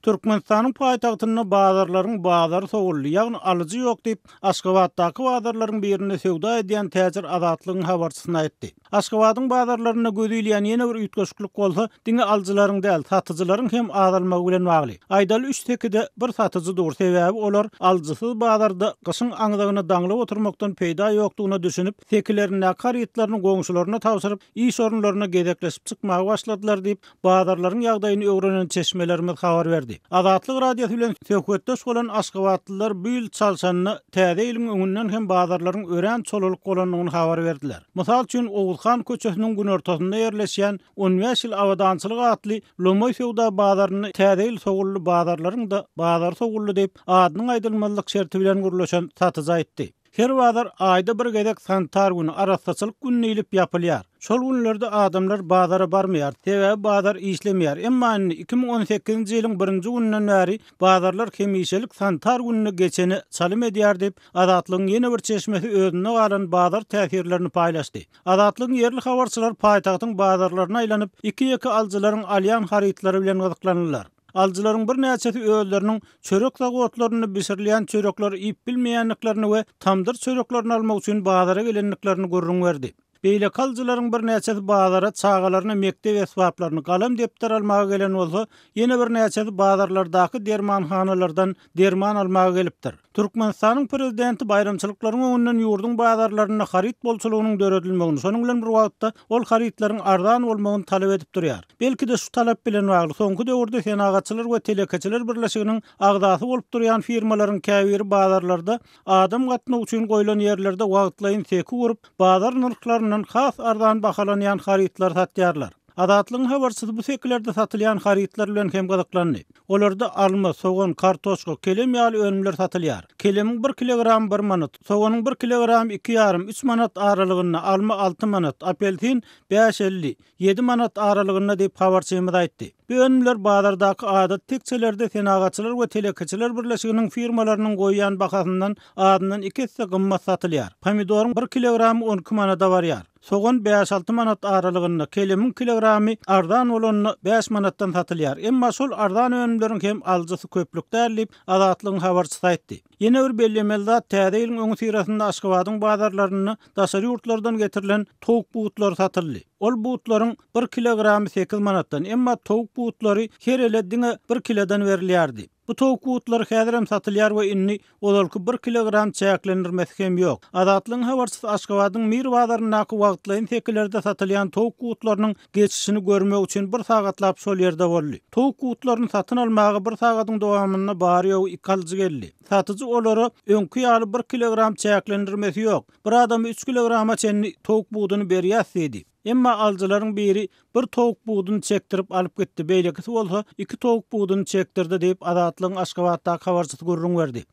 Türkmenistanyň paýtagtynda bazarlaryň bazary sowuldy, ýagny alyjy ýok diýip, Aşgabatdaky bazarlaryň birinde söwda edýän täjir Azatlygyň habarçysyna aýtdy. Aşgabadyň bazarlarynda göz ilýän ýene bir üýtgeşiklik bolsa, diňe alyjylaryň däl, satyjylaryň hem azalmagy bilen bagly. Aýdaly üç sekide bir satyjy dur, sebäbi olar alyjysyz bazarda gyşyň aňzagyna daňlyp oturmakdan peýda ýokdugyna düşünip, sekilerindäki harytlaryny goňşularyna tabşyryp, iş orunlaryna gezekleşip çykmaga başladylar diýip, bazarlaryň ýagdaýyny öwrenen çeşmelerimiz habar berdi. Azatlyk Radiosy bilen söhbetdeş bolan aşgabatlylar bu ýyl çalşanda Täze ýylyň öňünden hem bazarlaryň örän çolalyk bolandygyny habar berdiler. Mysal üçin, Oguzhan köçesiniň günortasynda ýerleşýän 15 ýyl abadançylyk atly lomaý söwda bazarynda Täze ýyl sowuldy, bazarlaryň-da bazary sowuldy diýip, adynyň aýdylmazlyk şerti bilen gürleşen satyjy aýtdy. Her bazar aýda bir gezek sanitar güni, arassaçylyk güni diýlip ýapylýar. Şol günlerde adamlar bazara barmaýar, sebäbi bazar işlemeýär. Emma indi 2018-nji ýylyň birinji gününden bäri bazarlar hemişelik sanitar gününe geçene çalym edýär diýip, Azatlygyň ýene bir çeşmesi özünde galan bazar täsirlerini paýlaşdy. Azatlygyň ýerli habarçylary paýtagtyň bazarlaryna aýlanyp, iki-ýeke alyjylaryň alýan harytlary bilen gyzyklandylar. Alyjylaryň birnäçesi özleriniň çörek zawodlarynda bişirilýän çörekleri iýip bilmeýändiklerini we tamdyr çöreklerini almak üçin bazara gelendiklerini gürrüň berdi. Beýleki alyjylaryň birnäçesi bazara çagalaryna mekdep esbaplaryny, galam-depder almaga gelen bolsa, ýene birnäçesi bazarlardaky dermanhanalardan derman almaga gelipdir. Türkmenistanyň prezidenti baýramçylyklaryň öňünden ýurduň bazarlarynda haryt bolçulygynyň döredilmegini, şonuň bilen bir wagtda, ol harytlaryň arzan bolmagyny talap edip durýar. Belki-de, şu talap bilen bagly, soňky döwürde Senagatçylar we telekeçiler birleşiginiň agzasy bolup durýan firmalaryň käbiri bazarlarda adam gatnawy üçin goýlan ýerlerde wagtlaýyn seki gurup, bazar nyrhlaryndan has arzan bahalanýan harytlary satýarlar. Azatlygyň habarçysy bu sekilerde satylýan harytlar bilen hem gyzyklandy. Olarda alma, sogan, kartoşka, kelem ýaly önümler satylýar. Kelemiň bir kilogramy bir manat, soganyň bir kilogramy iki ýarym, üç manat aralygynda, alma alty manat, apelsin bäş 50, ýedi manat aralygynda diýip, habarçymyz aýtdy. Bu önümler bazardaky adaty tekjelerde Senagatçylar we telekeçiler birleşiginiň firmalarynyň goýýan bahasyndan azyndan iki esse gymmat satylýar. Pomidoryň bir kilogramy 12 manada barýar. Sogan bäş-alty manat aralygynda, kelemiň kilogramy arzan bolanda bäş manatdan satylýar. Emma şol arzan önümleriň hem alyjysy köplük däl diýip, Azatlygyň habarçysy aýtdy. Ýene bir bellemeli zat, Täze ýylyň öňüsyrasynda Aşgabadyň bazarlarynda daşary ýurtlardan getirilen towuk butlary satyldy. Ol butlaryň bir kilogramy sekiz manatdan, emma towuk butlary her ele diňe bir kilodan berilýärdi. Bu towuk butlary häzirem satylýar we indi ozalky bir kilogram çäklendirmesi hem ýok. Azatlygyň habarçysy Aşgabadyň Mir bazaryndaky wagtlaýyn sekilerde satylýan towuk butlarynyň geçişini görmek üçin bir sagatlap şol ýerde boldy. Towuk butlaryny satyn almaga bir sagadyň dowamynda bary-ýogy iki alyjy geldi. Satyjy olara öňki ýaly bir kilogram çäklendirmesi ýok, bir adama üç kilograma çenli towuk buduny berýäs diýdi. Emma alyjylaryň biri bir towuk buduny çekdirip alyp gitdi, beýlekisi bolsa iki towuk buduny çekdirdi diýip, Azatlygyň Aşgabatdaky habarçysy gürrüň berdi.